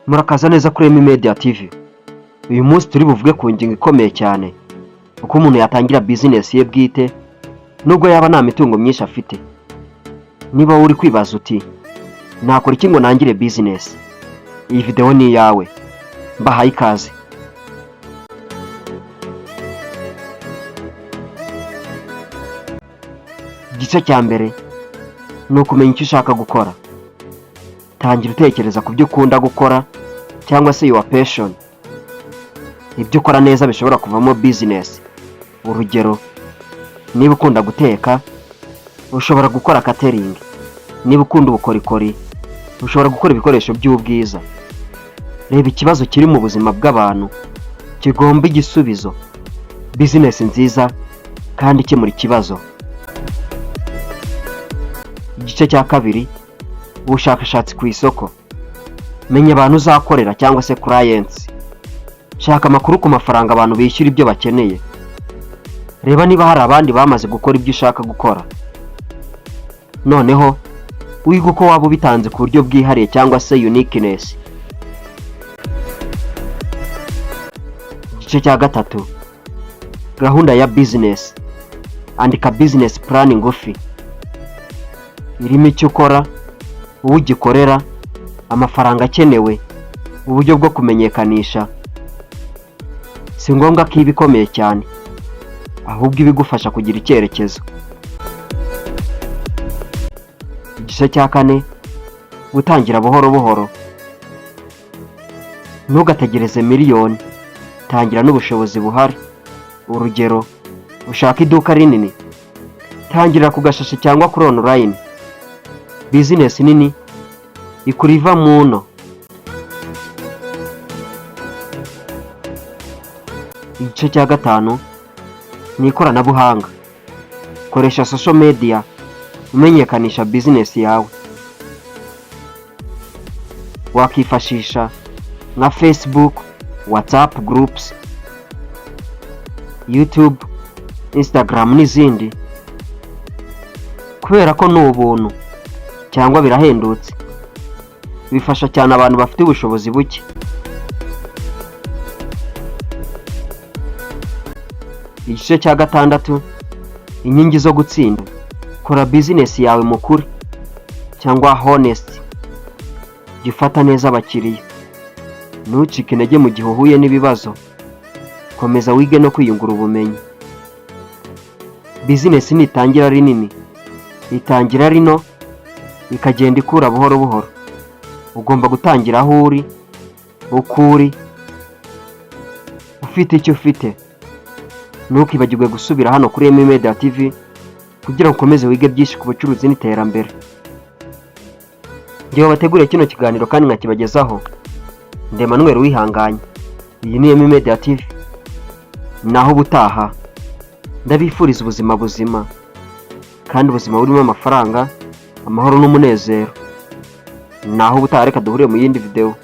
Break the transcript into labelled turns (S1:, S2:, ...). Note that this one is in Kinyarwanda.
S1: Murakaza neza kuri Emi Media TV. Uyu munsi turi buvuge ku ngingo ikomeye cyane, uko umuntu yatangira bizinesi ye bwite nubwo yaba nta mitungo myinshi afite. Niba wowe uri kwibaza uti: "Nakora iki ngo ntangire bizinesi?", iyi videwo ni iyawe. Mbahaye ikaze. Igice cya mbere ni ukumenya icyo ushaka gukora. Tangira utekereza ku byo ukunda gukora cyangwa se your passion. Ibyo ukora neza bishobora kuvamo bizinesi. Urugero, niba ukunda guteka, ushobora gukora catering. Niba ukunda ubukorikori, ushobora gukora ibikoresho by'ubwiza. Reba ikibazo kiri mu buzima bw'abantu kigomba igisubizo. Bizinesi nziza kandi ikemura ikibazo. Igice cya kabiri, ubushakashatsi ku isoko. Menya abantu uzakorera cyangwa se clients. Shaka amakuru ku mafaranga abantu bishyura, ibyo bakeneye. Reba niba hari abandi bamaze gukora ibyo ushaka gukora. Noneho wiga uko waba ubitanze ku buryo bwihariye cyangwa se uniqueness. Igice cya gatatu, gahunda ya bizinesi. Andika business plan ngufi irimo icyo ukora, uwo ugikorera, amafaranga akenewe, uburyo bwo kumenyekanisha. Si ngombwa ko iba ikomeye cyane, ahubwo iba igufasha kugira icyerekezo. Igice cya kane, gutangira buhoro buhoro. Ntugategereze miliyoni, tangira n'ubushobozi buhari. Urugero, ushaka iduka rinini, tangirira ku gashashi cyangwa kuri online. Bizinesi nini ikura iva mu nto. Igice cya gatanu ni ikoranabuhanga. Koresha social media umenyekanisha bizinesi yawe. Wakifashisha nka Facebook, WhatsApp groups, YouTube, Instagram n'izindi, kubera ko ni ubuntu cyangwa birahendutse. Bifasha cyane abantu bafite ubushobozi buke. Igice cya gatandatu, inkingi zo gutsinda. Kora bizinesi yawe mu kuri cyangwa honest. Jya ufata neza abakiriya, ntucike intege mu gihe uhuye n'ibibazo. Komeza wige no kwiyungura ubumenyi. Bizinesi ntitangira ari nini, itangira ari nto, ikagenda ikura buhoro buhoro. Ugomba gutangira aho uri, uko uri, ufite icyo ufite. Ntukibagirwe gusubira hano kuri Emi Media TV kugira ngo ukomeze wige byinshi ku bucuruzi n'iterambere. Njyewe wabateguriye kino kiganiro kandi nkakibagezaho, ndi Emmanuel Wihanganye. Iyi ni Emi Media TV. Naho ubutaha, ndabifuriza ubuzima buzima kandi ubuzima burimo amafaranga, amahoro n'umunezero. Naho ubutaha, reka duhurire mu yindi videwo.